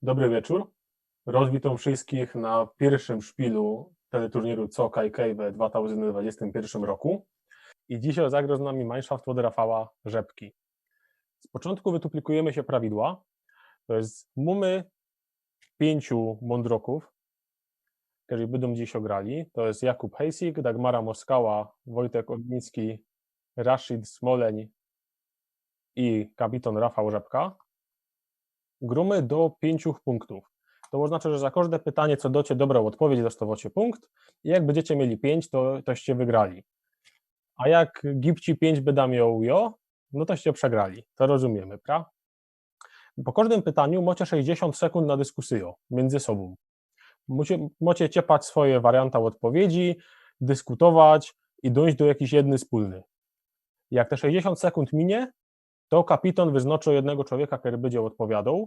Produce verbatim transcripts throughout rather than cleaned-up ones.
Dobry wieczōr. Rozwitōm wszyskich na piyrszym szpilu teleturniru Co Kaj Kej we dwa tysiōnce dwadziestym piyrszym roku. I dzisiej zagrŏ z nami Mineshaft ôd Rafała Rzepki. Z poczōntku wytuplikujymy sie prawidła. To je, mōmy piyńciu mōndrokōw, kerzy bydōm dzisiej grali. To je Jakub Hejsik, Dagmara Moskała, Wojtek Ôgiński, Rashid Smoleń i kapitōn Rafał Rzepka. Grōmy do piyńciu pōnktōw. To ôznacza, że za kożde pytanie, co dŏcie dobrõ ôdpowiedź, dostŏwŏcie pōnkt. I jak bydziecie mieli piyńć, to, toście wygrali. A jak gibci piyńć byda mioł jŏ, no toście przegrali. To rozumiymy, pra? Po kożdym pytaniu mŏcie sześćdziesiōnt sekōnd na dyskusyjõ miyndzy sobōm. Mōcie, mŏcie ciepać swoje warianta ôdpowiedzi, dyskutować i dōńść do jakijś jedny spōlny. Jak te sześćdziesiōnt sekōnd minie, to kapitōn wyznŏczŏ jednego człowieka, kery bydzie ôdpowiadŏł,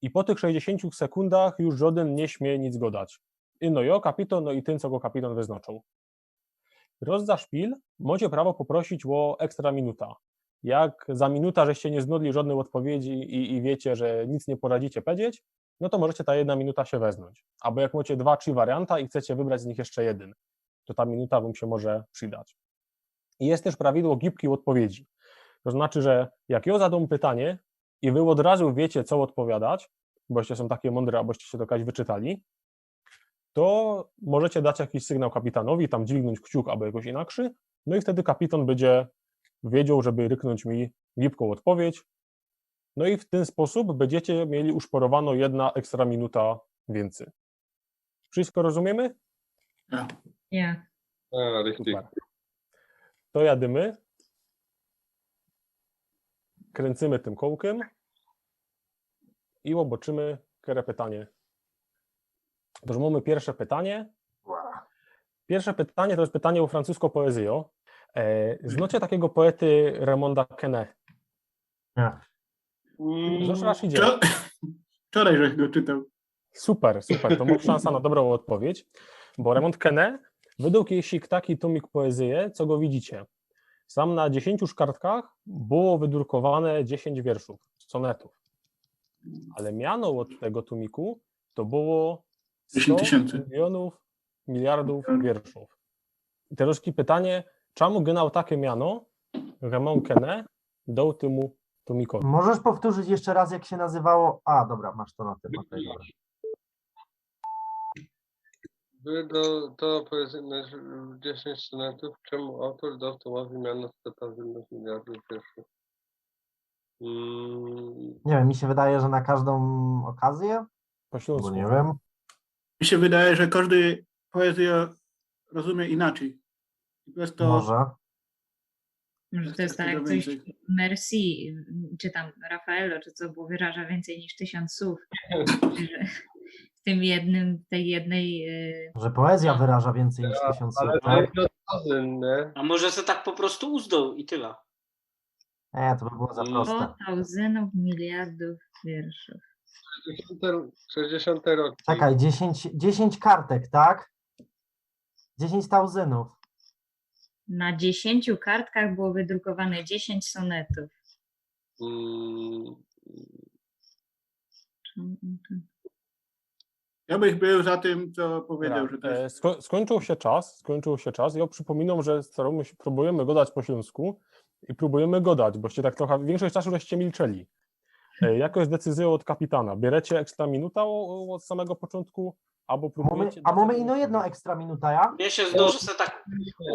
i po tych sześćdziesiōnciu sekōndach już żŏdyn niy śmie nic gŏdać. Ino jŏ, kapitōn, no i tyn, co go kapitōn wyznŏczōł. Rŏz za szpil mŏcie prawo poprosić ô ekstra minuta. Jak za minuta żeście niy znŏdli żŏdnyj ôdpowiedzi i, i wiycie, że nic niy poradzicie powiedzieć, no to możecie ta jedna minuta sie weznōńć. Abo jak mŏcie dwa, trzi warianta i chcecie wybrać z nich jeszcze jedyn, to ta minuta wōm sie może przidać. I je tyż prawidło gibkij ôdpowiedzi. To znaczy, że jak jŏ zadōm pytanie i wy ôd razu wiycie, co ôdpowiadać, boście sōm taki mōndry, aboście sie to kajś wyczytali, to możecie dać jakiś sygnał kapitanowi, tam dźwignōńć kciuk abo jakoś inakszy, no i wtedy kapitōn bydzie wiedzioł, żeby ryknōńć mi gibkõ ôdpowiedź. No i w tyn spōsōb bydziecie mieli uszporowano jedna ekstra minuta wiyncyj. Wszysko rozumiymy? Ja. Ja. A, richtig. Super. To jadymy. Kryncymy tym kołkym. I ôbŏczymy, kere pytanie. Tōż mōmy piyrsze pytanie. Piyrsze pytanie to je pytanie ô francusko poezyjŏ. E, znŏcie takigo poety Raymonda Queneau? Ja. Zresztōm nasz idzie. Wczoraj żech go czytał. Super, super, to mŏsz szansã na dobrõ ôdpowiedź, bo Raymond Queneau wydŏł kejsik taki tōmik poezyje, co go widzicie. Sam na dziesiyńciu kartkach było wydrukowane dziesiyńć wierszōw, sonetōw. Ale miano ôd tego tōmiku to było sto milionōw miliardōw wierszōw. I terŏz pytanie, czymu gynał take miano Raymond Queneau doł tymu tōmikowi? Możesz powtórzyć jeszcze raz, jak się nazywało? A, dobra, masz to na tym. Okej, dobra. Wydŏł to poezyjne dziesiyńć sonetōw, czymu autōr doł tymowi miano sto milionōw miliardōw wierszōw. Mm, Nie wiem, mi się wydaje, że na każdą okazję, Po bo ślōnsku. Nie wiem, Mi się wydaje, że każdy poezję rozumie inaczej. I przez to może. Może to jest tak jak coś merci, czy tam Raffaello, czy co, bo wyraża więcej niż tysiąc słów. Że w tym jednym, w tej jednej. y, Że poezja wyraża więcej niż tysiąc ale słów, to tak? jest tazyn, nie? A może se tak po prostu uzdoł i tyle. Nie, to by było za Mm. proste. Sto tauzynōw miliardōw wierszōw. sześćdziesiąte, sześćdziesiąte roki. Czekaj, dziesięć, dziesięć kartek, tak? Dziesięć tauzynów. Na dziesięciu kartkach było wydrukowane dziesięć sonetów. Mm, Czemu on tu- Ja bych był za tym, co powiedział, Dobra, że to jest... e, sko- skończył się czas, skończył się czas. Ja przypominam, że staramy się, próbujemy gadać po śląsku i próbujemy gadać, boście tak trochę, większość czasu żeście milczeli. E, jako jest decyzja od kapitana? Bierzecie ekstra minuta o- od samego początku, albo Mamy, próbujecie... a dać mamy jakąś ino jedną odpowiedź? ekstra minuta, ja? Mnie się zdaje, że se tak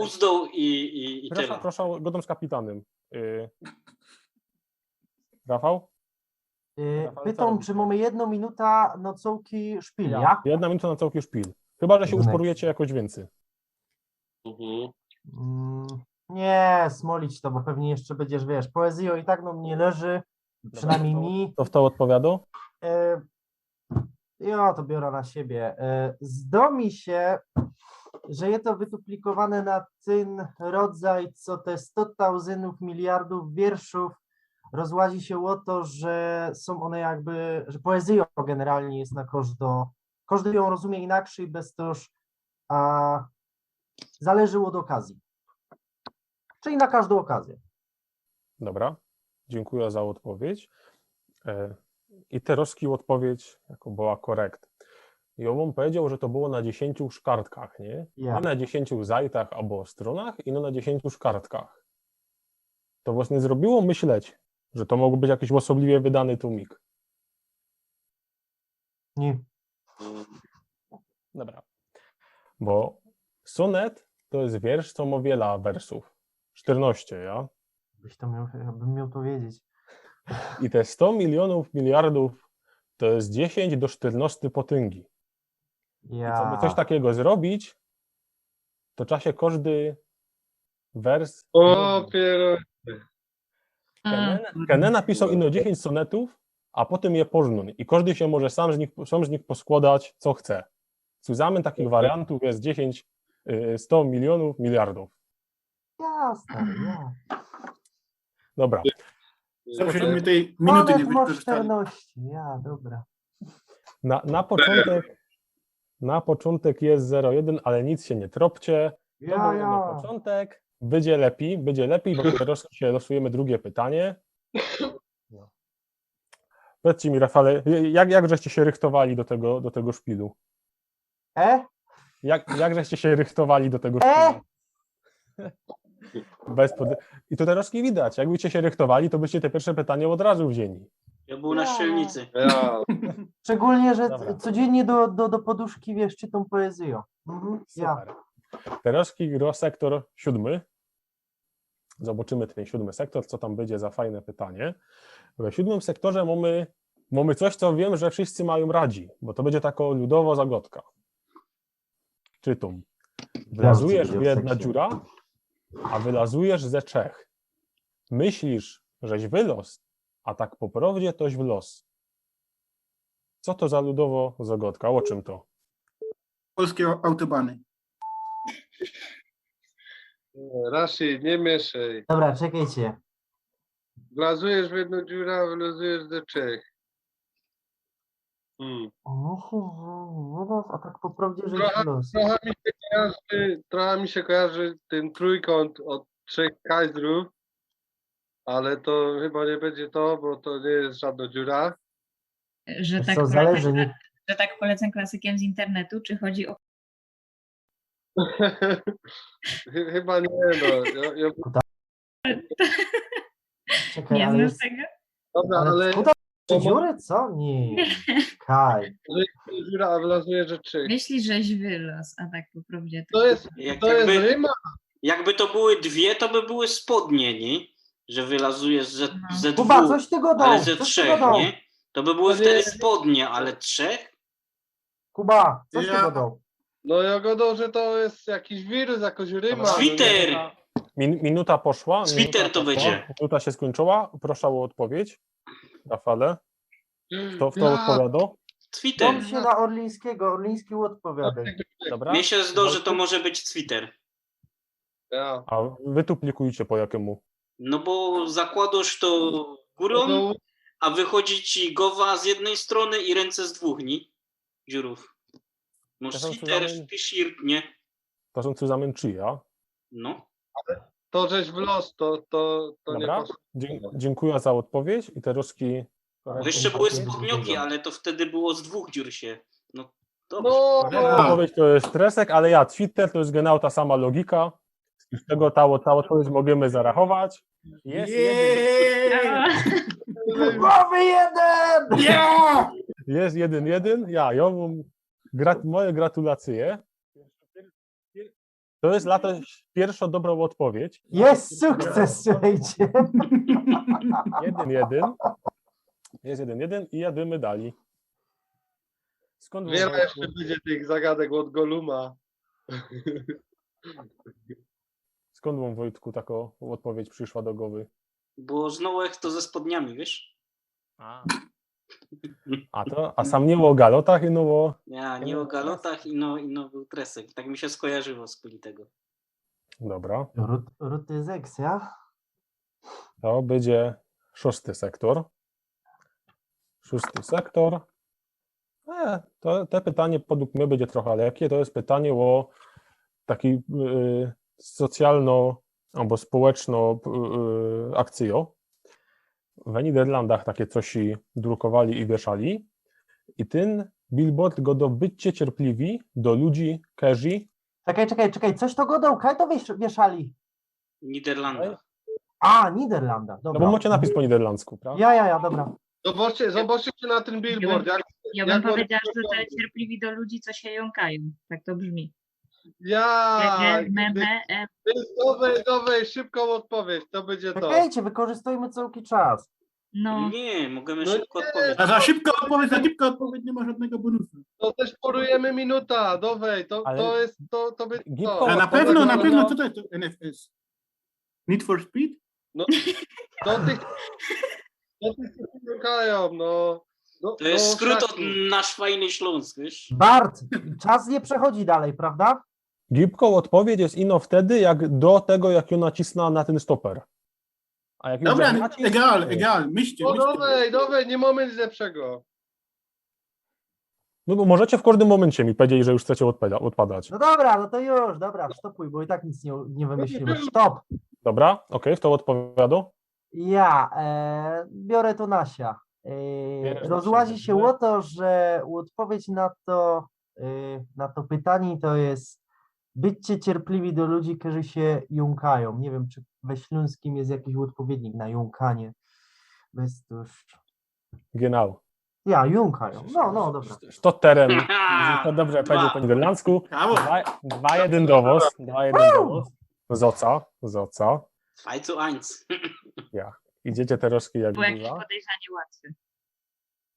uzdoł i, i, i Proszę, tyle. proszę, gadam z kapitanem. Y, Rafał? Y, Rafał, co Pytam, robicie? Czy mamy jedną minutę na całki szpil, ja? Jedna minuta na całki szpil. Chyba że się Dobra. Uszporujecie jakoś więcej. mhm. Mm, Nie, smolić to, bo pewnie jeszcze będziesz, wiesz, poezją i tak no mnie leży, przynajmniej Dobra, mi. To, to w to odpowiadał? E, ja to biorę na siebie. E, zdo mi się, że jest to wyduplikowane na ten rodzaj, co te sto tauzynów miliardów wierszów rozłazi się o to, że są one jakby, że poezją generalnie jest na kożdo, kożdy ją rozumie inaczej, bez to już, a zależy od okazji. Czyli na każdą okazję. Dobra, dziękuję za odpowiedź. E, I terŏzki ôdpowiedź jako była korekt. I jŏ bym pedziŏł, że to było na dziesiyńciu szkartkach, niy? Ja. Niy na dziesiyńciu zajtach abo strōnach, ino na dziesiyńciu szkartkach. To własnie zrobiło myśleć, że to mōgł być jakiś ôsobliwie wydany tōmik. Niy. Dobra. Bo sonet to je wiersz, co mŏ wiela wersōw. Sztyrnŏście, ja? Byś to mioł, ja bym miał to wiedzieć. I te sto milionōw miliardōw to je dziesiyńć do sztyrnŏstyj potyngi. I Ja. co by coś takigo zrobić, to trzeba sie kożdy wers... O, piero... Kenen, Kenen napisoł ino dziesiyńć sonetōw, a potym je porzōndōm. I kożdy sie może sam z nich, sam z nich poskłŏdać, co chce. Cołkym takich wariantōw je dziesiyńć, y, sto milionōw miliardōw. Ja, stary, ja. Dobra. Dobrze, my tej minuty nie Sonet mŏ wykorzystali. Sztyrnŏście, ja, dobra. Na, na poczōntek, na poczōntek je zero jeden, ale nic sie niy tropcie. To Ja, był ja. poczōntek. Bydzie lepij, bydzie lepij, bo terŏz sie losujymy drugie pytanie. No. Powiedzcie mi, Rafale, jak, jak żeście sie rychtowali do tego, do tego szpilu? E? Jak, jak żeście sie rychtowali do tego E? szpilu? Bez pod... I to terŏz niy widać. Jakbyście sie rychtowali, to byście te piyrsze pytanie ôd razu wziyni. Ja był na strzelnicy. Ja. Szczególnie, że Dobra. Codziennie do, do, do poduszki, wiesz, czytōm poezyjŏ. Mhm, ja. Super. Terŏz gro sektor siōdmy. Zobaczymy tyn siōdmy sektor, co tam bydzie za fajne pytanie. We siōdmym sektorze mōmy, mōmy coś, co wiym, że wszyscy majōm radzi, bo to bydzie takŏ ludowo zagodka. Czytōm. Wlazujesz w jedna dziura, a wylazujesz ze trzech. Myślisz, żeś wyloz, a tak po prŏwdzie toś wloz. Co to za ludowo zagodka? Ô czym to? Polskie autobany. Rashi, niy mieszej. Dobra, czekejcie. Wlazujesz w jednŏ dziura, wylazujesz ze trzech. Hmm. O, no, no, no, a tak po prŏwdzie, że Trochę, los. trochę mi się kojarzy, trochę mi się kojarzy ten trójkąt od trzech kajzrów, ale to chyba nie będzie to, bo to nie jest żadna dziura. Że Wiesz tak, co, zależy, polecam, nie, że tak polecam klasykiem z internetu, czy chodzi o... Chy- Chyba nie, no. Ja, ja, czekaj, Nie ale znasz jest, tego? dobra, ale ale kuda, czy dziury, co? Nie. Kaj. dziura, a wylazuje, że trzy. Myślisz, żeś wylos, a tak po prŏwdzie To jest, Jak, to jest jakby, ryma. jakby to były dwie, to by były spodnie, nie? Że wylazujesz ze, No. ze Kuba, dwóch, coś ty godał, ale ze coś ty trzech, godał. Nie? To by były To nie- wtedy spodnie, ale trzech? Kuba, coś ty Ja- godał. No ja gadał, że to jest jakiś wirus, jakoś ryma. Twitter! Min, minuta poszła. Twitter Minuta to poszła, bydzie. Minuta sie skōńczyła. Proszã ô ôdpowiedź. Rafale, to, to Ja- ôdpowiadŏ? Twitter. Dōm sie na Orlińskigo, Orliński ôdpowiadej. Dobra. Mie sie zdŏ, że to może być Twitter. Ja. A wy tu plikujcie po jakimu? No bo zakładasz to górą, No, a wychodzi ci gowa z jednej strony i ręce z dwóch, nie? Dziurów. Masz To są Twitter, cudowne- T-shirt, nie? To sōm co zamyńczyja. No. to żeś w los, to, to, to nie Dobra. pasuje. Dzie- dziękuję za ôdpowiedź i terŏzki... Bo jeszcze były spodnioki, ale to wtedy było z dwóch dziur się. No to No, Ôdpowiedź to je tresek, ale ja, Twitter to je genau ta sama logika. Z tego ta, ta ôdpowiedź możymy zarachować. Jest jeden, Jeee! Mamy jeden! Ja! jest jeden jeden. Ja, ja mam grat, moje gratulacje. To je dla to piyrszŏ dobrŏ ôdpowiedź. Jest sukces, słuchajcie. Jeden jeden. Jest jeden jeden i jadymy dalij. Skąd wōm, wiele Wojtku, jeszcze będzie tych zagadek od Goluma. skąd wōm, Wojtku, takŏ ôdpowiedź prziszła do gowy? Bo znŏł to ze spodniami, wiysz? A. A to, a sam niy ô galotach, ino ô... Ja, niy ô galotach, ino, ino był tresek. Tak mi sie skojarzyło z kuli tego. Dobra. Rut, Ruty Zeks, ja? To bydzie szōsty sektor. Szōsty sektor. E, to, te pytanie podług mie bydzie trocha lekkie. To je pytanie ô taki, y, socjalno abo społeczno, y, akcyjo. we Niderlandach takie coś i drukowali i wieszali. I tyn billboard godo: „Bydźcie cierpliwi do ludzi, kerzy”. Czekaj, czekaj, czekaj, coś to godał, kaj to wiesz, wieszali? W Niderlandach. A, Niderlanda, No dobra. bo macie napis po niderlandzku, prawda? Ja, ja, ja, dobra. Zobaczcie, zobaczcie na ten billboard. Jak, Ja bym jak powiedziała, że to cierpliwi do ludzi, co się jąkają. Tak to brzmi. Ja! Me, me, e, Dowej, dowej, szybką ôdpowiedź, to bydzie to. Czekajcie, wykorzystujmy cały czas. No, Nie, możemy No szybko nie. odpowiedzieć. A za szybka ôdpowiedź, za gibka ôdpowiedź niy ma żodnego bonusu. To tyś porujemy minuta, dowej, to, Ale to jest to, to by Gibka to. ôdpowiedź A na pewno, na no. pewno, co to jest to N F S? Need for Speed? Do tych, do tych, co się jąkają, no. Do, To jest do skrót od szachtu. Nasz Fajny Śląsk, wiesz? Bart, czas nie przechodzi dalej, prawda? Gibko ôdpowiedź je ino wtedy, jak do tego, jak jŏ nacisna na tyn stoper. A jak już Dobra, zaznaczysz- egal, egal, myślcie, No myślcie. dowej, dowej, niy ma nic lepszego. No bo możecie w kożdym mōmyncie mi powiedzieć, że już chcecie ôdpada- ôdpadać. No dobra, no to już, dobra, stopuj, bo i tak nic nie, nie wymyślimy. Stop. Dobra, okej, fto ôdpowiadŏ? Ja e, biorę to na sia. E, Bierzesz na rozłazi siebie, się dobra. O to, że ôdpowiedź na to, e, na to pytanie to jest: „Bydźcie cierpliwi do ludzi, kerzy się jąkają”. Nie wiem, czy we ślōnskim jest jakiś ôdpowiednik na jąkanie. Bez to już... Genau. Ja, jąkają. No, no, dobra. Sztotterem. To dobrze powiedział po niderlandzku. Brawo. Dwa, dwa jeden do wos. Dwa jeden do wos. Zoca, zoca. Zwei zu eins. Idziecie te rożki jak Było jakieś duża. Podejrzanie łatwe.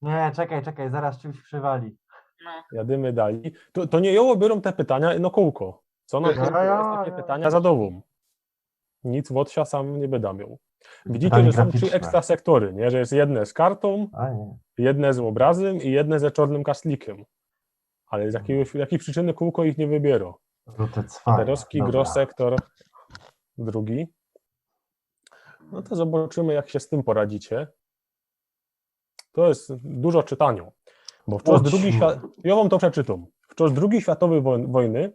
Nie, czekaj, czekaj, zaraz czymś przywali. No. Jadymy dalij. To, to niy jŏ ôbiyrōm te pytania, no kōłko. Co na Ja, kōłko ja, jest takie ja. Pytania zadŏwōm. Nic ôd sia sam niy byda mioł. Widzicie, Pytanie że sōm trzi graficzne. Ekstra sektory, nie? Że jest jedne z kartōm, A nie. jedne z ôbrazym i jedne ze czŏrnym kastlikym. Ale z jakiejś, jakiejś prziczyny kōłko ich niy wybiyrŏ. To te cwaje. Terŏzki Dobra. gro sektor drugi. No to zobaczymy, jak sie z tym poradzicie. To jest dużo czytaniŏ. Bo w czas Ôczu. drugiej światowej, jŏ wōm to przeczytōm. W czas drugiej światowej woj- wojny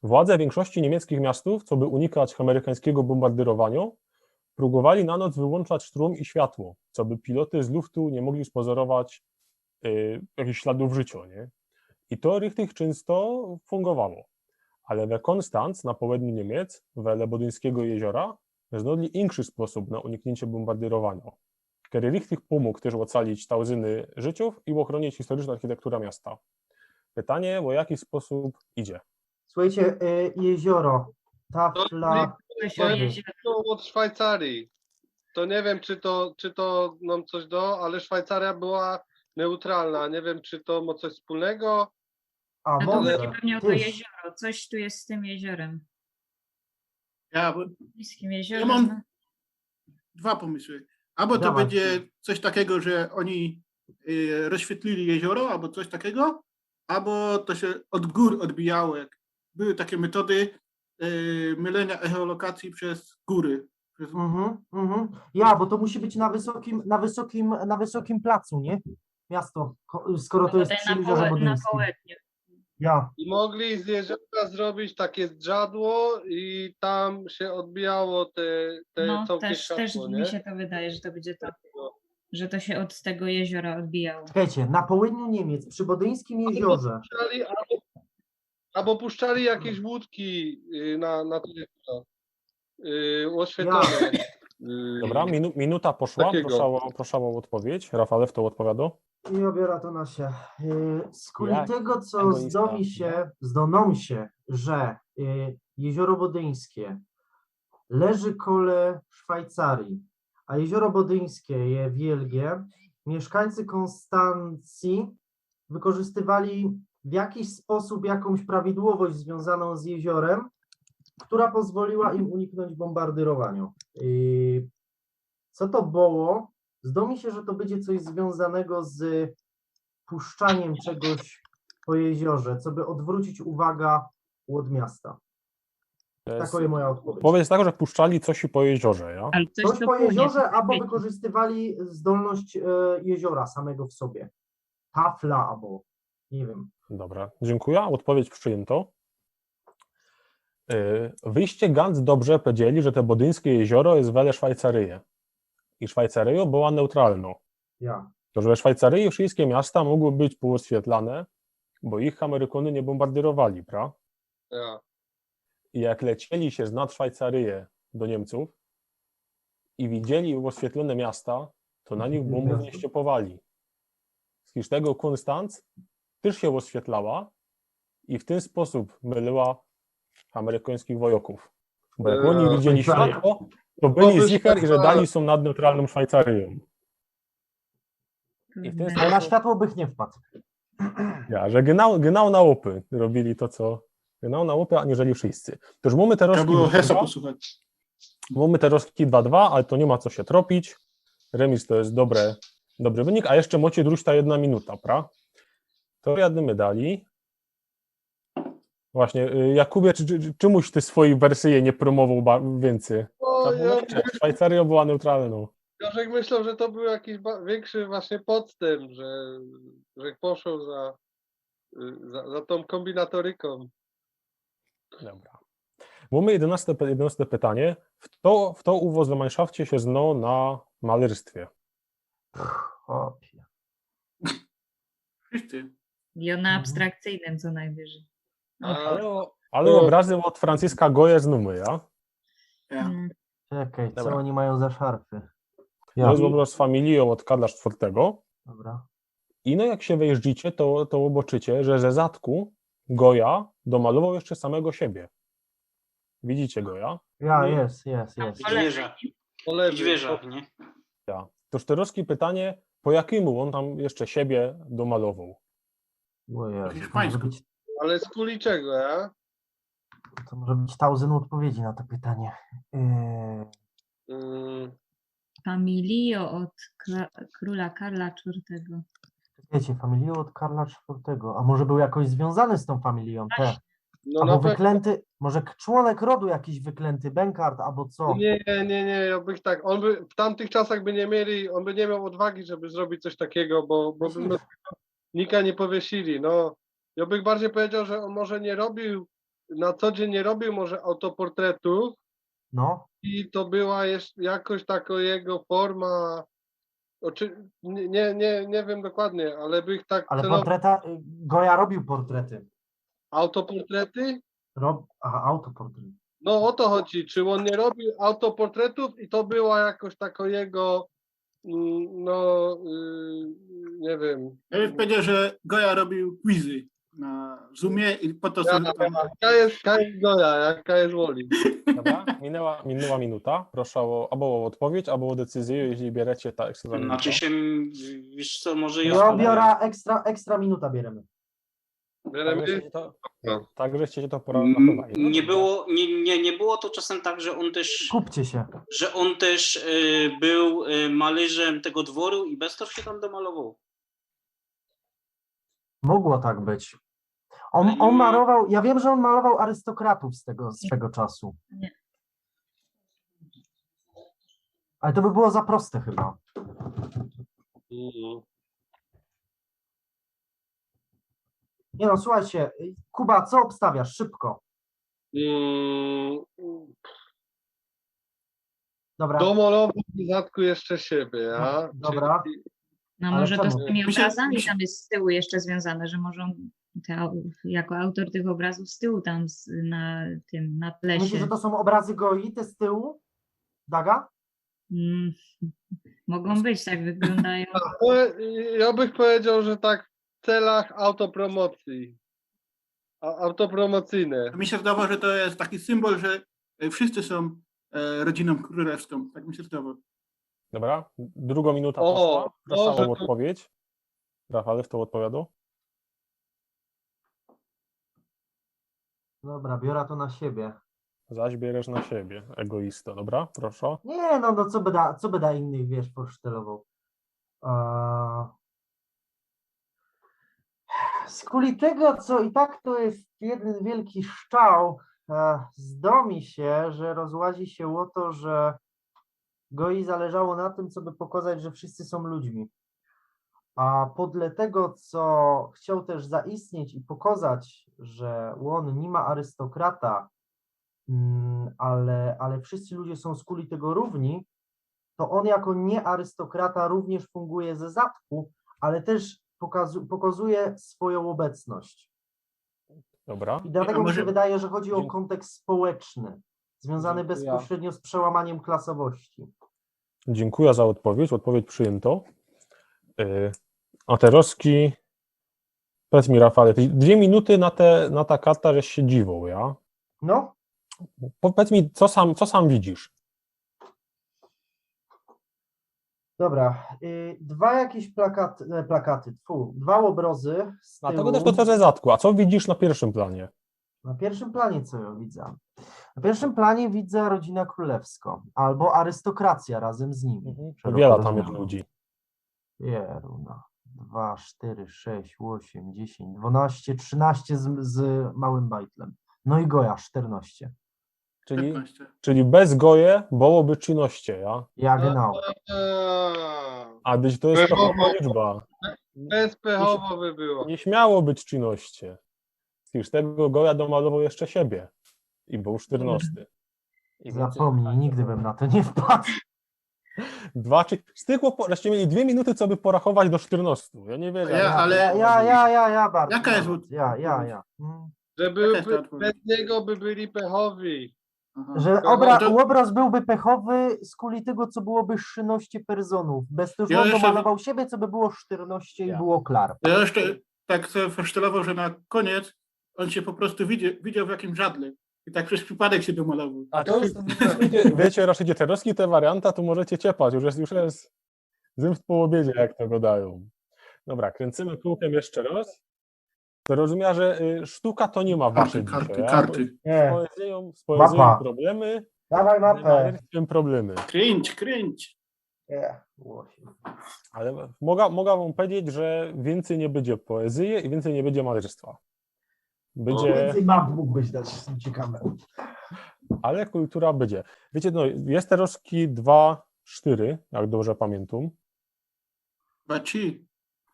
władze wiynkszości niymiecczich miastōw, coby unikać amerykańskigo bōmbardyrowanio, prōbowali na noc wyłōnczać sztrōm i światło, coby piloty z luftu niy mogli spozorować y, jakichś śladōw życiŏ, nie? I to richtig czynsto fōngowało. Ale we Konstanz na połedniu Niymiec, wele Bodyńskigo jeziora, znŏdli inkszi sposōb na unikniyncie bōmbardyrowanio, kery richtig pōmōg tyż ôcalić tauzyny życiōw i ôchrōnić historycznie architektura miasta. Pytanie, ô jaki sposōb idzie? Słuchajcie, e, jezioro, tafla. Coś o jeziorze. To ôd Szwajcarii. To niy wiym, czy to, czy to nōm coś do, ale Szwajcaria była neutralna. Niy wiym, czy to mo coś wspōlnego. A, No to może. chodzi pewnie ô to Tyż. Jezioro. Coś tu jest z tym jeziorem. Ja, bo Bliskim jeziorem. mam- No. dwa pomysły. Abo to Dawaj. bydzie coś takigo, że ôni y, rozświytlili jezioro, abo coś takigo, abo to sie ôd gōr ôdbijało. Jak były takie metody y, mylynio echolokacji bez gōry. Bez... Mhm, mhm. Ja, bo to musi być na wysokim, na wysokim, na wysokim placu, nie? Miasto, ko- skoro to jest Tutaj przy na, jeziorze połe, na Bodyńskim. połedniu. Ja. I mogli z jeziora zrobić takie zdrzadło i tam się odbijało te, te No, całkie też, też światło, mi nie? Się to wydaje, że to będzie to, że to się od tego jeziora odbijało. Czekajcie, na południu Niemiec, przy Bodyńskim Jeziorze. Puszczali, albo, albo puszczali jakieś łódki y, na, na to jezioro. Y, oświetlone. Y, Dobra, minu, minuta poszła, Takiego. proszã ô, proszã ô ôdpowiedź. Rafale, fto ôdpowiadŏ? I ôbiera to na sie. Y, Skuli Jak tego, co tego zdo mi nie sie, zdo nōm sie, że y, Jezioro Bodyńskie leży kole Szwajcarii, a Jezioro Bodyńskie je wielgie, mieszkańcy Konstancji wykorzystywali w jakiś sposób jakąś prawidłowość związaną z jeziorem, która pozwoliła im uniknąć bombardyrowania. Y, Co to było? Zdo mi sie, że to bydzie coś związanego z puszczaniem czegoś po jeziorze, co by odwrócić uwagę od miasta. To jest, Takŏ je moja ôdpowiedź. Powiedz tak, że puszczali coś i po jeziorze, ja? Ale coś, Coś to po płynie, jeziorze, coś abo płynie. Wykorzystywali zdolność e, jeziora samego w sobie. Tafla, abo niy wiym. Dobra, dziynkuja. Ôdpowiedź przijyntŏ. Yy, wyście ganz dobrze powiedzieli, że te Bodyńskie Jezioro je wele Szwajcaryje. i Szwajcaryjo była neutralno. Ja. To, że we Szwajcaryji wszystkie miasta mogły być poświetlane, bo ich Amerykanie nie bombardowali, prawda? Ja. I jak lecieli się znad Szwajcaryje do Niemców i widzieli oświetlone miasta, to na nich bombów nie ściepowali. Z tego Konstanc też się oświetlała i w ten sposób myliła amerykańskich wojoków. Bo jak Eee, oni widzieli Szwajcaria. światło, to byli Oby zicher, że Szwajcaria- dalej są nad neutralną Szwajcaryją. I w ten Ale na światło bych nie wpadł. Ja, że genau, genau na łopy robili to, co genau na łopy, aniżeli wszyscy. To już mamy teraz Trzeba było Hesa posłuchać. Mamy teraz dwa dwa, ale to nie ma co się tropić. Remis to jest dobre, dobry wynik, a jeszcze macie druszta jedna minuta, prawda? To jademy dalej. Właśnie, y, Jakubie, czy, czy, czemuś ty swojej wersji nie promował ba- więcej? O, Tam było ja, tak, Szwajcaria była neutralną. ja tak myślę, że to był jakiś ba- większy właśnie podstęp, że, że poszedł za, y, za, za tą kombinatoryką. Dobra. Mamy jedenaste, pe- jedenaste pytanie. Kto, kto u was w Gemeinschafcie się znał na malarstwie? Chłopie. Wszyscy. I ona abstrakcyjnym co najwyżej. A, Ale, ale obrazy od Franciszka Goje znamy, ja? Ja. Mm. Czekaj, co Dobra. oni mają za szarfy? To jest obraz z familią od Karla czwartego. Dobra. I no jak się wyjeżdżicie, to, to zobaczycie, że ze zadku Goja domalował jeszcze samego siebie. Widzicie Goja? Ja, Mhm. jest, jest, jest. Po lewej. Wieża. Po lewej, Jakiś wieża, nie? Ja. Toż to ruskie pytanie, po jakiemu on tam jeszcze siebie domalował? O Jezu, to może Hiszpańsku. być, Ale z kuli czego, ja? to może być tauzynd odpowiedzi na to pytanie. Yy, Mm, Familio od kra- króla Karla czwartego. Wiecie, familią od Karla czwartego, a może był jakoś związany z tą familią? Te. no Albo na pewno. Wyklęty, może k- członek rodu jakiś Wyklęty Bankart, albo co? Nie, nie, nie, ja bych tak, on by w tamtych czasach by nie mieli, on by nie miał odwagi, żeby zrobić coś takiego, bo, bo by nika nie powiesili, no. Ja bych bardziej powiedział, że on może nie robił, na co dzień nie robił może autoportretów No, i to była jeszcze jakoś taka jego forma, oczy, nie, nie, nie, nie wiem dokładnie, ale bych tak ale celowo- portreta, y, Goja robił portrety. Autoportrety? Rob, aha, autoportret. No o to chodzi, czy on nie robił autoportretów i to była jakoś taka jego, mm, no, y, nie wiem. Ja bym powiedział, że Goja robił quizy na Zoomie i po to Ja, sobie tam... Jaka jest, jaka jest Goja, jaka jest Woli. Dobra? Minęła, minęła minuta. Proszę o, albo o odpowiedź, albo o decyzję, jeśli bierzecie tak. Znaczy się, wiesz co, może Ja jeszcze... biorę ekstra, ekstra minuta bierzemy. Tak, Bierzemy? żeście to, No. tak, żeście to porachowali. No Nie dobra. Było, nie, nie, nie było to czasem tak, że on też, Kupcie się. że on też y, był y, malarzem tego dworu i bez to się tam domalował? Mogło tak być. On, Ale nie on ma- malował, ja wiem, że on malował arystokratów z tego, z tego czasu. Nie. Ale to by było za proste chyba. Mm. Nie no, słuchajcie, Kuba, co obstawiasz? Szybko. Mm, Dobra. Domalował w dodatku jeszcze siebie, ja? Dobra. Czyli- No Ale może to czemu? z tymi Mi się- obrazami mi się- tam jest z tyłu jeszcze związane, że może on te, au- jako autor tych obrazów z tyłu tam z, na tym, na tle Myślisz, się. że to są obrazy Goi, te z tyłu? Daga? Mm, mogą być, tak wyglądają. No, ja bych powiedział, że tak w celach autopromocji. A, autopromocyjne. Mi się zdawało, że to jest taki symbol, że y, wszyscy są e, rodziną królewską. Tak mi się zdawało. Dobra, drugą minutę O, poszła. Proszę może o to- odpowiedź. Rafale, kto odpowiadał? Dobra, biorę to na siebie. Zaś bierzesz na siebie, egoista, dobra? Proszę. Nie, no, no co by da, co by da innych, wiesz, posztelował. Eee, Skuli tego, co i tak to jest jeden wielki szczał, e, zdo mi się, że rozłazi się o to, że Goi zależało na tym, co by pokazać, że wszyscy są ludźmi. A podle tego, co chciał też zaistnieć i pokazać, że on nie ma arystokrata, mm, ale, ale wszyscy ludzie są skuli tego równi, to on jako niearystokrata również funguje ze zatku, ale też pokazu- pokazuje swoją obecność. Dobra. I dlatego A mi się może- wydaje, że chodzi o Dziękuję. Kontekst społeczny, związany Dziękuję. Bezpośrednio z przełamaniem klasowości. Dziękuję za odpowiedź. Odpowiedź przyjęto. Yy, A terozki, powiedz mi, Rafale, ty dwie minuty na, te, na ta karta, żeś się dziwoł, ja? No, Powiedz mi, co sam, co sam widzisz? Dobra, y, dwa jakieś plakaty, e, plakaty, tfu, dwa obrozy z A tyłu. Tego też to, co ze zatku. A co widzisz na pierwszym planie? Na pierwszym planie co ja widzę? Na pierwszym planie widzę rodzinę królewską, albo arystokrację razem z nimi. Mhm. szeroko Wiele tam jest rozumianą. Ludzi. Pieruna. Dwa, sztyry, sześć, osiem, dziesięć, dwanaście, trzynaście z, z małym bajtlem. No i Goja, sztyrnaście. Czyli, Piętnaście. czyli bez Goje byłoby trzynaście, ja? Ja genau. Eee, A gdyż to jest Brawo. Pechowa liczba. Bezpechowo by było. Nie śmiało być trzynaście. Już tego Goja domalował jeszcze siebie. I był sztyrnasty. I Zapomnij, nigdy bym na to nie wpadł. Dwa, czy z tych chłopo- żeście mieli dwie minuty, co by porachować do sztyrnastu. Ja nie wierzę. Ja, ale- Ja, ja, ja, ja, bardzo. Jaka jest nawet. Ja, ja, ja. Mm. Żeby Jaka jest ta by- odpowiedź? bez niego by byli pechowi. Aha. Że To- obra, to- obraz byłby pechowy z kuli tego, co byłoby sztyrnaście personów. Bez to, że Ja on jeszcze- domalował siebie, co by było sztyrnaście i Ja. było klar. Ja jeszcze tak sobie forsztelował, że na koniec on się po prostu widział, widział w jakimś żadle. I tak przez przypadek się domalował. A to już, wiecie, wiecie, raczej terowski te warianta, to możecie ciepać, już jest, już jest zymst po obiedzie, jak to gadają. Dobra, kręcymy kółkiem jeszcze raz. To rozumiem, że y, sztuka to nie ma w Karty, waszej karty, duszy, ja? karty. Z Nie. poezją, z poezją Mapa. Problemy, Dawaj z mapę. malarstwem problemy. Kręć, kręć. Nie, było się. Ale mogę, mogę wam powiedzieć, że więcej nie będzie poezji i więcej nie będzie malarstwa. No, Będzie, więcej map mógłbyś dać, są ciekawe. ale kultura będzie. Wiecie, no, jest terowski dwa sztyry, jak dobrze pamiętam. Baci.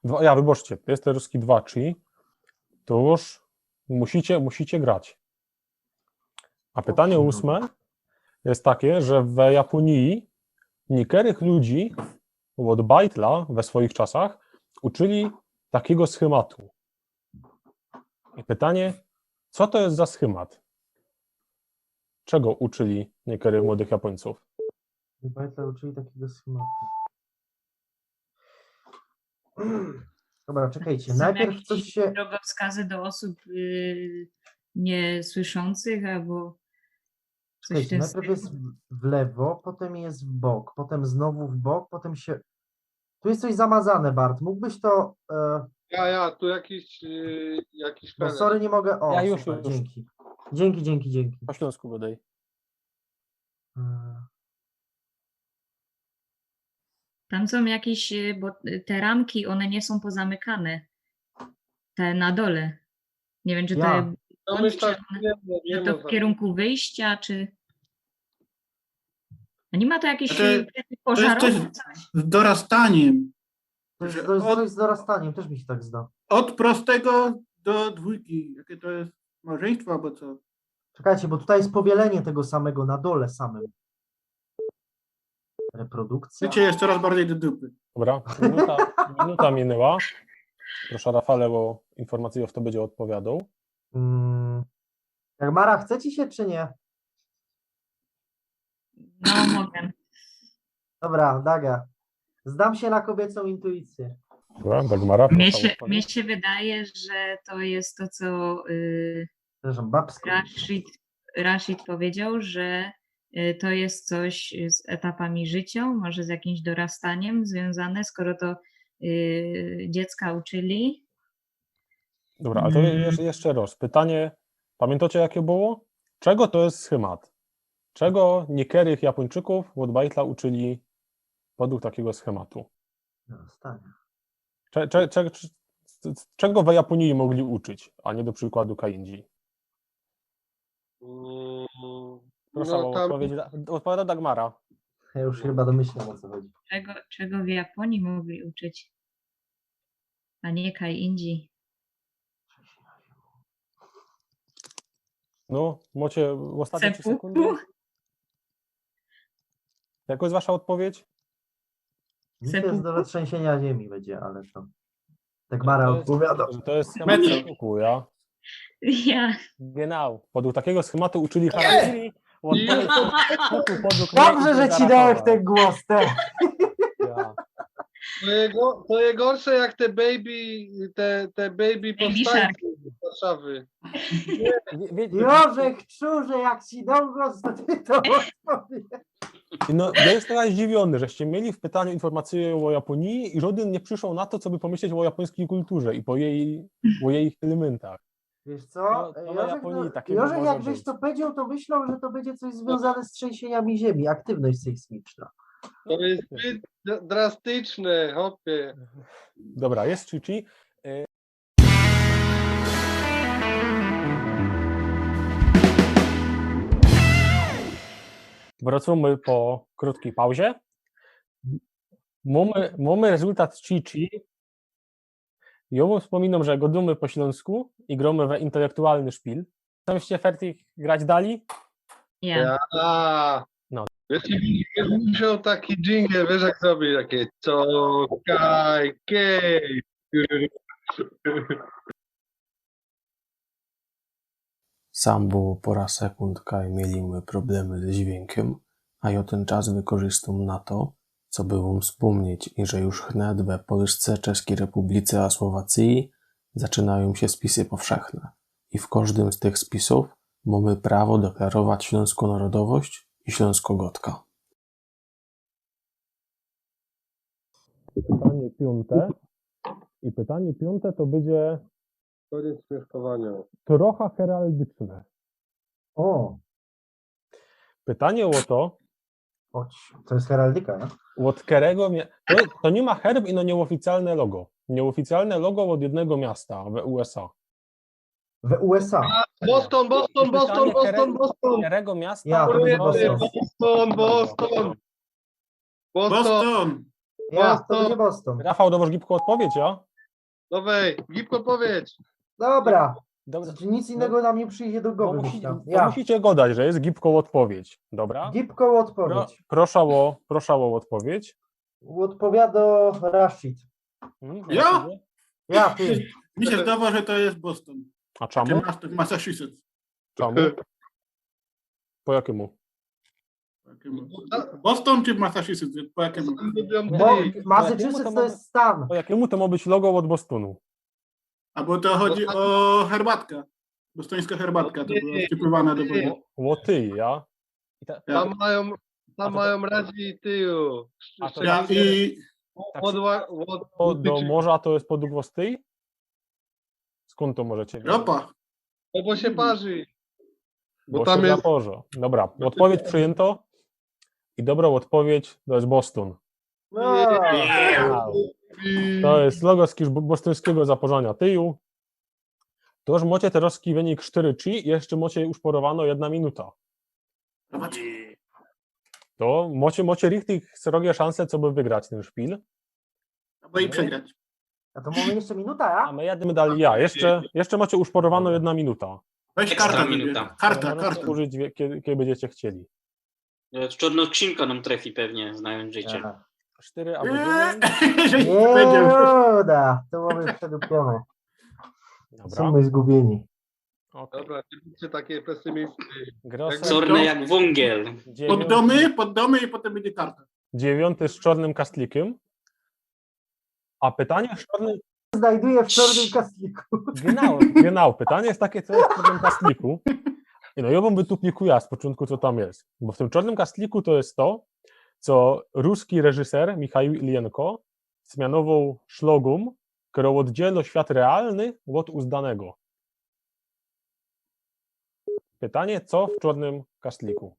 Dwa, ja, wybaczcie, jest terowski dwa trzy, to już musicie, musicie grać. A pytanie ósme jest takie, że w Japonii niekerych ludzi od bajtla we swoich czasach uczyli takiego schematu. I pytanie, co to jest za schemat? Czego uczyli niekerych młodych Japońców? Bajtle uczyli takiego schematu. Dobra, czekajcie. Są Najpierw jakieś coś się. Drogowskazy do osób y, niesłyszących albo coś w Czekajcie, tym najpierw jest stylu. w- w lewo, potem jest w bok, potem znowu w bok, potem się. Tu jest coś zamazane, Bart. Mógłbyś to. E, Ja, ja, tu jakiś, y, jakiś no felek. Sorry, nie mogę. O, Ja już, super, już. Dzięki. Dzięki, dzięki, dzięki. Po śląsku bodaj. E, Tam są jakieś, y, bo te ramki, one nie są pozamykane. Te na dole. Nie wiem, czy to, Ja. No to, myślę, czy że nie, nie, nie że to w można. kierunku wyjścia, czy. A nie ma to jakiejś To- y, To jest coś pożarowy? z dorastaniem. To jest, Że to jest od- coś z dorastaniem, też mi się tak zda. Od prostego do dwójki. Jakie to jest małżeństwo albo co? Czekajcie, bo tutaj jest powielenie tego samego na dole samym. Reprodukcja. Życie jest coraz bardziej do dupy. Dobra, minuta, minuta minęła. Proszę Rafale o informację, kto będzie odpowiadał. Mm. Dagmara, chce ci się, czy nie? No, mogę. Dobra, Daga. Zdam się na kobiecą intuicję. Dobra, Dagmara, Mnie proszę się, o mnie odpowiedź. się wydaje, że to jest to, co y, Przepraszam, babsko. Rashid, Rashid powiedział, że y, to jest coś z etapami życia, może z jakimś dorastaniem związane, skoro to y, dziecka uczyli. Dobra, ale to Mm. jeszcze, jeszcze raz. Pytanie, pamiętacie, jakie było? Czego to jest schemat? Czego niekerych Japończyków od bajtla uczyli według takiego schematu? Dorastania. Cze, cze, cze, cze, czego w Japonii mogli uczyć, a nie do przykładu kainji? Mm, Proszę no, o tam- odpowiedź. Odpowiada Dagmara. Ja już chyba domyślam, o co chodzi. Czego, czego w Japonii mogli uczyć, a nie kaj indziej? No, macie ostatnie trzy Cepu? sekundy. Jaka jest wasza odpowiedź? Wiecie, do trzęsienia ziemi będzie, ale to tak Mara odpowiada. To jest schemat Meteor. Sepuku, ja? Ja. Genau. Podług takiego schematu uczyli harakiri. Dobrze, że ci dałem w ten głos, te. Ja. To je, go- to je gorsze jak te baby, te, te baby powstańcy z Warszawy. Jorzek Trzurze, jak ci dam głos, to ty to odpowiesz. No, ja jestem zdziwiony, żeście mieli w pytaniu informacje o Japonii i żaden nie przyszedł na to, co by pomyśleć o japońskiej kulturze i po jej, o jej elementach. Wiesz co? No, no, Jorzek, Japonii, no, takiego Jorzek, może jak żeś być. To powiedział, to myślał, że to będzie coś związane z trzęsieniami ziemi, aktywność sejsmiczna. To jest zbyt dra- drastyczne, chłopie. Dobra, jest Chichi. Wracamy po krótkiej pauzie. Mamy, mamy rezultat Chichi. Ja wam wspominam, że godujemy po śląsku i gramy we intelektualny szpil. Są jeszcze fertig grać dalej? Ja. Ja. No. Wiesz, ja bym musiał taki jingle, wiesz, jak zrobić takie co, kaj, kej. Sam było pora sekund, kaj mieli my problemy ze dźwiękiem, a ja ten czas wykorzystam na to, co by wam wspomnieć, i że już wnet we Polsce, Czeskiej Republice a Słowacji zaczynają się spisy powszechne. I w każdym z tych spisów mamy prawo deklarować śląską narodowość i śląskogôdka. Pytanie piąte. I pytanie piąte to będzie Koniec śmieszkowania. Trochę heraldyczne. O. Pytanie o to, Chodź, to jest heraldyka, nie? Od kerego mia- to, to nie ma herb i no nieoficjalne logo. Nieoficjalne logo od jednego miasta w U S A. W U S A. Boston, Boston, Boston, Boston, Boston. Kerego miasta? Ja, to jest Boston. Boston, Boston. Boston. Boston. Ja, to będzie Boston. Rafał, to masz gibką odpowiedź, ja? No wej, gibką odpowiedź. Dobra. Dobra. Znaczy, nic innego nam nie przyjdzie do głowy, musi, myślę. Ja. Musicie godać, że jest gibką odpowiedź. Dobra? Gibką odpowiedź. Pro, proszę o, proszę o odpowiedź. Odpowiada Rashid. Hmm, ja? Ja, ty. Mi się zdawało, że to jest Boston. A czemu? Massachusetts. Czemu? Po jakiemu? Po jakiemu? Boston czy Massachusetts? Po jakiemu? Bo Massachusetts to jest stan. Po jakiemu to ma być logo od Bostonu? A bo to chodzi o herbatka. Bostońska herbatka to była wsypywana do wody. Łotyj, ja? I ta, ja. Tam mają, tam mają racji tyłu. A to, ja, i, od, od, od, do morza to jest podług Łotyj? Skąd to możecie wiedzieć? Ropa. No bo się parzi. Bo, bo tam się jest zaparza. Dobra, odpowiedź przyjęto. I dobrą odpowiedź to jest Boston. No. To jest logo z kisz-, bostońskiego zaparzania tyłu. To już macie terôzki wynik sztyry trzy i jeszcze macie uszporowano jedna minuta. To macie, macie richtig srogie szanse, co by wygrać ten szpil. Albo i przegrać. A to mamy jeszcze minuta, ja? A my jadymy dalej, ja. Jeszcze, jeszcze macie uszporowano jedna minuta. Weź kartę. Minuta. Kartę, kartę. Użyć, wie-, kiedy, kiedy będziecie chcieli. Czarna skrzynka nam trafi pewnie, znając życie. Aha. Sztyry albo dziewięć. Żeś powiedział. Joda, to mamy przedupione. Dobra. Są my zgubieni. Okej. Dobra, nie bądźcie takie pesymistyczne. Grosek. Czarny jak wągiel. Dziewiąty. Poddamy, poddamy i potem będzie karta. Dziewiąty z czarnym kastlikiem. A pytanie z czarnym... Znajduje w czarnym kastliku. Genau, genau. Pytanie jest takie, co jest w czarnym kastliku. Nie no, ja bym by tu pikuja z początku, co tam jest. Bo w tym czarnym kastliku to jest to, co ruski reżyser Michał Ilienko zmianował szlogą, którą oddzielno świat realny od uzdanego. Pytanie, co w czarnym kastliku?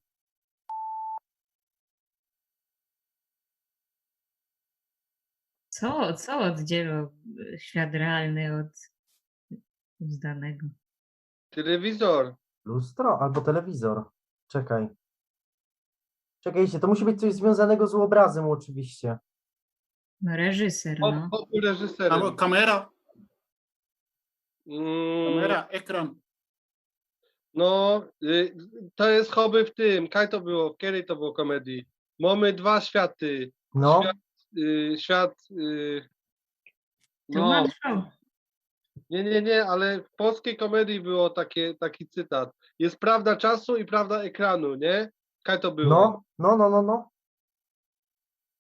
Co, co oddzielło świat realny od uzdanego? Telewizor. Lustro albo telewizor? Czekaj. Czekajcie, to musi być coś związanego z obrazem oczywiście. No, reżyser, no. Chłop był reżyserem. Albo kamera. Mm. Kamera, ekran. No, y, to jest choby w tym. Kaj to było? Kiedy to było komedii? Mamy dwa światy. No. Świat, y, świat, y, no, Truman Show. Nie, nie, nie, ale w polskiej komedii było takie, taki cytat. Jest prawda czasu i prawda ekranu, nie? Kaj to było? No, no, no, no, no.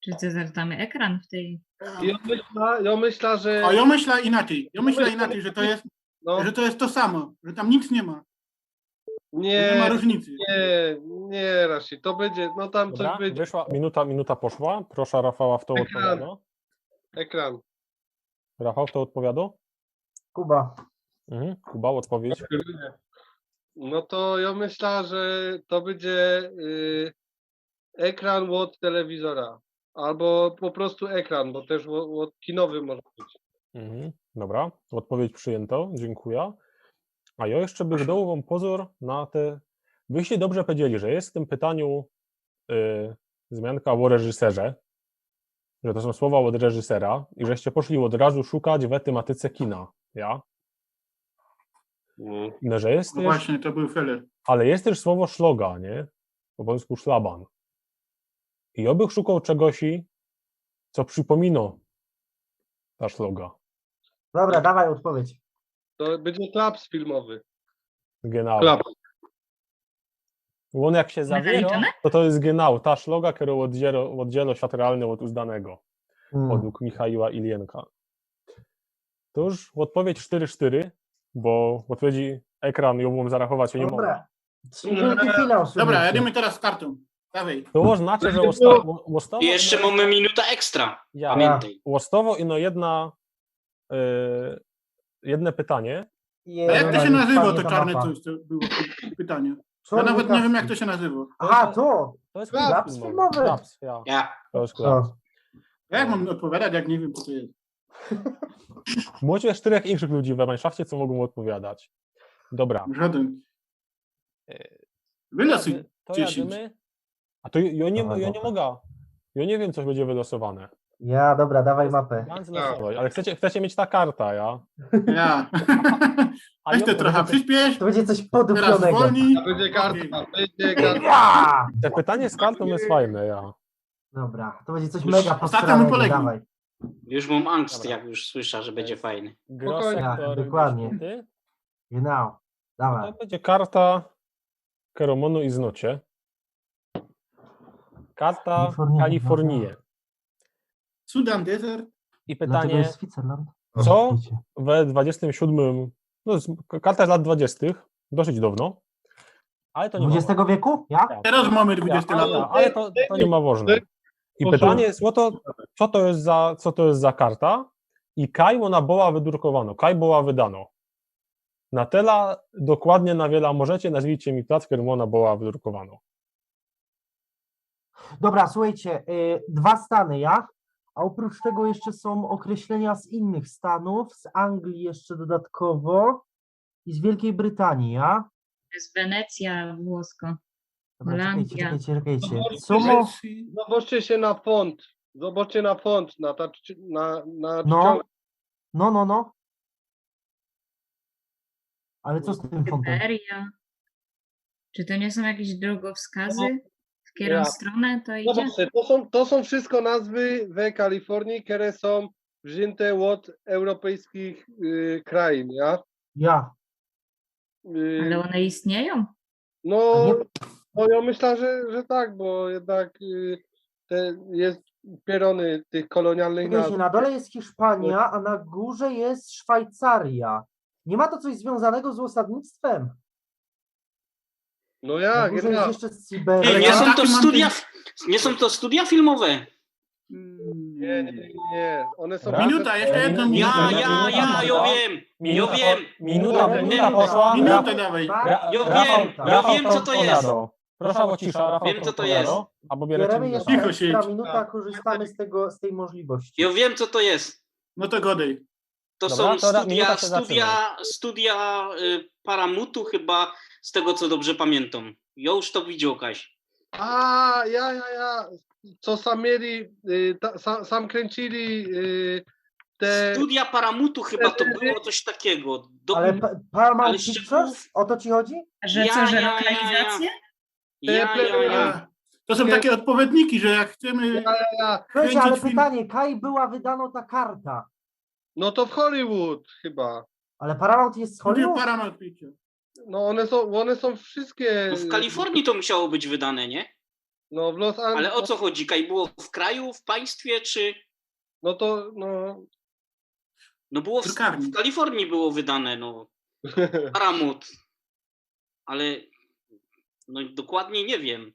Czy Cezar tam ekran w tej... I ja myślę, ja myślę, że... A ja myślę inaczej. Ja myślę inaczej, że to jest, No, że to jest to samo, że tam nic nie ma. Że nie ma nie, różnicy. nie, nie, Rashid, to będzie, no tam coś Dobra, będzie. Wyszła minuta, minuta poszła. Proszę Rafała, kto Ekran. Odpowiada? Ekran. Rafał, kto Odpowiada? Kuba. Mhm. Kuba, odpowiedź. No to ja myślę, że to będzie y, ekran od telewizora. Albo po prostu ekran, bo też od, od kinowy może być. Mhm. Dobra, odpowiedź przyjęta, dziękuję. A ja jeszcze bych dał wam pozór na te... Wyście dobrze powiedzieli, że jest w tym pytaniu y, wzmianka o reżyserze, że to są słowa od reżysera i żeście poszli od razu szukać w tematyce kina, ja? No, że jest No też, właśnie, to był feler. ale jest też słowo szloga, nie? Po polsku szlaban. I ja bych szukał czegoś, co przypomina ta szloga. Dobra, dawaj odpowiedź. To będzie klaps filmowy. Genau. Klaps. Bo on jak się zawiera, Wykończone? to to jest genau ta szloga, która oddziela, oddziela świat realny od uzdanego, Hmm. według Michała Ilienka. To już odpowiedź sztyry sztyry, bo odpowiedzi ekran ją mam zarachować, nie mogę. Dobra. Trzy minuty finał. Dobra, Słuchajcie. Jedziemy teraz z kartą. Dawaj. To oznacza, że osta- łostowo... I jeszcze mamy minuta ekstra. Ja, Pamiętaj. Łostowo ino jedna, y, jedne pytanie. Jezu, A jak to się Maria, nazywa, spadnie to ta czarne mapa. Coś, co było w tym pytaniu? Ja Czarny nawet nie wiem, kask. Jak to się nazywa. Aha, to! To jest Klaps klaps filmowy. Klaps, ja. Ja. To jest klaps. Co? Jak mam odpowiadać, jak nie wiem, co to jest? Macie czterech innych ludzi w Mannschaffcie, co mogą odpowiadać. Dobra. Żaden. E, Wylosuj. To dziesięć. Jadymy. A to ja nie, Aha, ja nie dobra. Mogę. Ja nie wiem, co będzie wylosowane. Ja, dobra, dawaj mapę. Plan z losowej, ale chcecie, chcecie mieć ta karta, ja? Ja. A Weź ja to mogę trochę być- Przyspiesz. To będzie coś Teraz podupionego. Zwolnij. To będzie karta, Okej. Będzie karta. Ja! Te pytanie z kartą jest fajne, ja. Dobra, to będzie coś Już mega startujemy posranego, po lewej. Dawaj. Już mam angst, Dobra. Jak już słyszę, że będzie fajny. Grosse Ja, Torque dokładnie. Dispute. Genau. To Dawaj. Będzie karta, którą monu i znocie. Karta Kalifornii, Kalifornii. dobra. Sudan, desert. I Dlaczego pytanie, jest Switzerland? Co? Wiecie. We dwudziestym siódmym, no, z- karta z lat dwudziestych, dosyć dawno. Ale to nie ma dwudziestego wieku? Ja? Ja, Teraz mamy ja, dwudzieste ale, lata. ale to, to nie ma ważne. I Proszę. Pytanie jest o to, co to jest za, co to jest za karta i kaj ona była wydrukowana, kaj była wydana. Na tyle dokładnie, na wiele możecie, nazwijcie mi plac, w którym ona była wydrukowana. Dobra, słuchajcie, y, dwa stany, ja? A oprócz tego jeszcze są określenia z innych stanów, z Anglii jeszcze dodatkowo i z Wielkiej Brytanii, ja? To jest Wenecja, Włosko. Dobra, czekajcie, Holandia. czekajcie, czekajcie. No, Co mo... Zobaczcie się na font. Zobaczcie na font, na ta, na, na No. czcionka. No, no, no. Ale co z tym fontem? Syberia. Czy to nie są jakieś drogowskazy? W którą Ja. stronę to No idzie? właśnie, to są, to są wszystko nazwy w Kalifornii, które są wzięte od europejskich y, krain, ja? Ja. Y, Ale one istnieją? A No, nie- no ja myślę, że, że tak, bo jednak y, te, jest pierony tych kolonialnych Czekajcie, nazw. na dole jest Hiszpania, a na górze jest Szwajcaria. Nie ma to coś związanego z osadnictwem? No Na ja, górze jest ja. jeszcze Syberia. Ej, nie Ja są to taki mam studia, ten- nie są to studia filmowe. Nie, nie, nie. One są Dobra. Minuta, jeszcze jedną Ja, minutę. ja, ja, ja wiem. Ja Minuta, wiem. minuta, Minutę. minuta poszła. Minutę dawaj. Ra- Ja Rafał, wiem, ja Rafał wiem, co to jest. Proszę o ciszę, Rafał. Wiem, co to Odpowiadał, jest. Albo bierze Bierzemy ci jeszcze Cicho siedź. ekstra minuta, korzystamy z, tego, z tej możliwości. Ja wiem, co to jest. No to godej. To Dobra, są to ra- studia, minuta się studia, studia y, Paramutu chyba, z tego co dobrze pamiętam. Ja już to widział, Kaś. A, ja, ja, ja. Co sam mieli, y, ta, sam, sam kręcili y, te... Studia Paramutu chyba to było coś takiego. Do, Ale pa- Paramount ale Pictures? szczegółów- O to ci chodzi? Że Ja, co, że ja, ja, ja. lokalizacje? Ja, ja, ja. To są takie odpowiedniki, że jak chcemy... Ja, ja, ja. Słuchajcie, ale Kręcić film. Pytanie, kaj była wydana ta karta? No to w Hollywood chyba. Ale Paramount jest z Studio Hollywood? Paramount Pictures. No one są, one są wszystkie. No w Kalifornii to musiało być wydane, nie? No w Los Angeles. Ale o co chodzi? Kaj było w kraju, w państwie, czy... No to, no. No było w, Drukarni. W Kalifornii było wydane, no. Paramount. Ale no dokładnie nie wiem.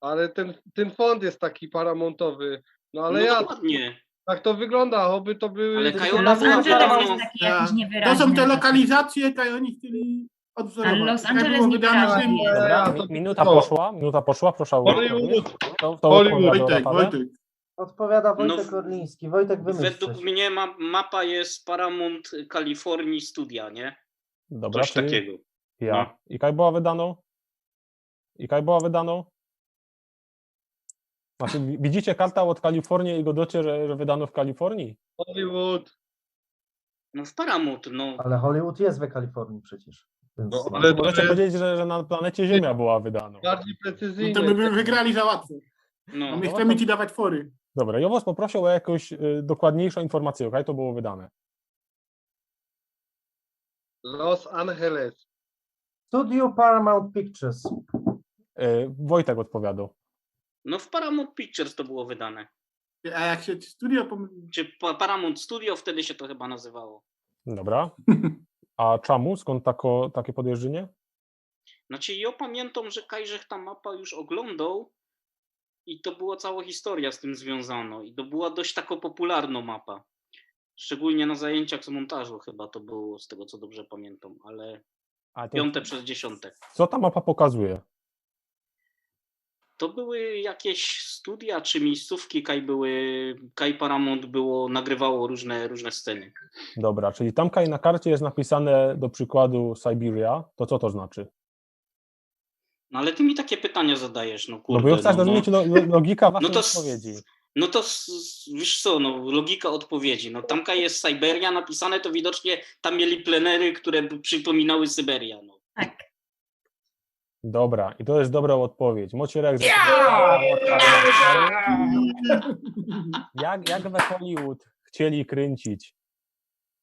Ale ten, ten font jest taki paramountowy. No ale No ja, dokładnie. Tak to wygląda, oby to były... Ale To Kajola Los była Angeles dawno. jest taki jakiś To niewyraźny. Są te lokalizacje, kaj oni chcieli odwzorować. Ale Los Kaj Angeles było nie wydane w wyraźnie. tym... Ja, ja, Mi- to Minuta to. Poszła, minuta poszła, proszę o Hollywood. Odpowiedź. To, to Hollywood. Odpowiada Wojtek, Rafale? Wojtek. Odpowiada Wojtek No, w- Orliński. Wojtek, wymyśl Według coś. Mnie ma, mapa jest Paramount Kalifornii Studia, nie? Dobra, Coś czyli takiego. Ja. No. I kaj była wydano? I kaj była wydano? Znaczy, wi- widzicie karta od Kalifornii i gŏdŏcie, że, że wydano w Kalifornii? Hollywood. No w Paramount, no. Ale Hollywood jest we Kalifornii przecież. Więc No, ale to Możecie jest powiedzieć, że, że na planecie Ziemia była wydano. Bardziej No precyzyjne. to my by wygrali za łatwo. No. A my No chcemy to- ci dawać fory. Dobra, jŏ wŏs poproszę o jakąś y, dokładniejszõ informacjã, kaj to było wydane. Los Angeles. Studio Paramount Pictures. Y, Wojtek ôdpowiadŏ. No w Paramount Pictures to było wydane. A jak się studio pomyli... Czy pa Paramount Studio wtedy się to chyba nazywało. Dobra. A czemu? Skąd tako, takie podejrzenie? Znaczy, jŏ pamiętam, że kajżech ta mapa już oglądał i to była cała historia z tym związana i to była dość taka popularna mapa. Szczególnie na zajęciach z montażu chyba to było, z tego co dobrze pamiętam, ale A to, piąte przez dziesiąte. Co ta mapa pokazuje? To były jakieś studia czy miejscówki, kaj były, kaj Paramount było, nagrywało różne, różne sceny. Dobra, czyli tam kaj na karcie jest napisane do przykładu Siberia, to co to znaczy? No ale ty mi takie pytania zadajesz, no No kurde. bo ja chcę zrozumieć lo, lo, logika waszej No to s- odpowiedzi. No to s- s- wiesz co, no logika odpowiedzi. No tam kaj jest Syberia napisane, to widocznie tam mieli plenery, które by przypominały Syberię. No. Tak. Dobra, i to jest dobra odpowiedź. Mocie rek, że... Jak, jak we Hollywood chcieli kręcić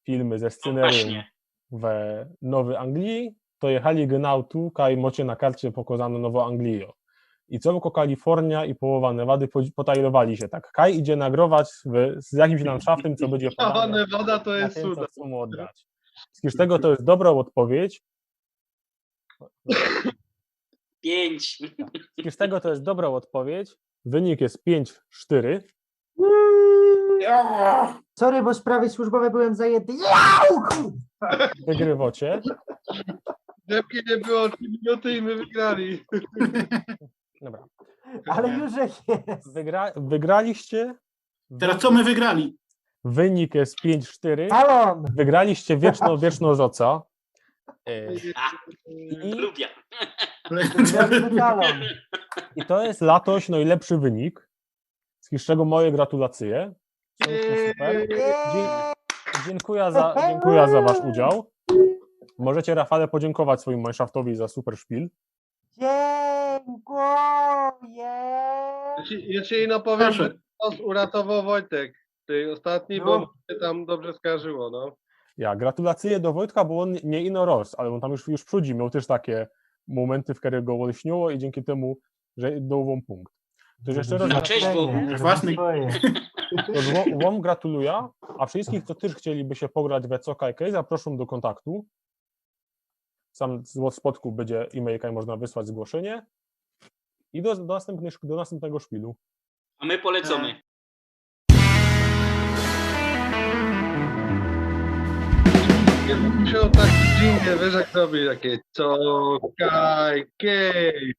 filmy ze scenarium Właśnie. we Nowej Anglii, to jechali genau tu, kaj mocie na karcie pokazano Nową Anglię. I całkõ Kaliforniã i połowa Nevady po- potajrowali się tak. Kaj idzie nagrować w, z jakimś landszaftem, co będzie Cała podane Nevada to na jest tym, co cudo. chcą oddać. Z tego to jest dobra odpowiedź. Pięć. Z tego to jest dobra odpowiedź. Wynik jest pięć cztery. Sorry, bo sprawy służbowe byłem zajęty. Jau, kurwa! Wygrywocie. Depki nie było trzy minuty i my wygrali. Dobra. Ale już jest. Wygra, wygraliście. Teraz co my wygrali? Wynik jest pięć cztery. Talon! Wygraliście wieczną, wieczną żocę. E, A, I, lubię. Gwiazdy Talon. I to jest latoś najlepszy wynik. Z czego moje gratulacje. Super. Dzie- Dziękuję za, dziękuję za wasz udział. Możecie, Rafale, podziękować swoim Minecraftowi za super szpil. Dziękuję! Ja ci, ja ci ino powiem, Proszę. że nos uratował Wojtek. Tej ostatni, No. Bo mu się tam dobrze skojarzyło, no. Ja, gratulacje do Wojtka, bo on nie ino roz, ale on tam już, już przodzi miał też takie momenty, w których go olśniło i dzięki temu, że dał wam punkt. To jeszcze raz Na cześć, bo Nie, Własny. swoje. To wam, wam gratuluję, a wszystkich, co też chcieliby się pograć we co kaj, zapraszam do kontaktu. Sam z spotku będzie e-mail, kaj można wysłać zgłoszenie. I do, do, następnych, do następnego szpilu. A my polecamy. Ja bym musiał taki jingle, wiesz, jak zrobić takie co kaj, kej.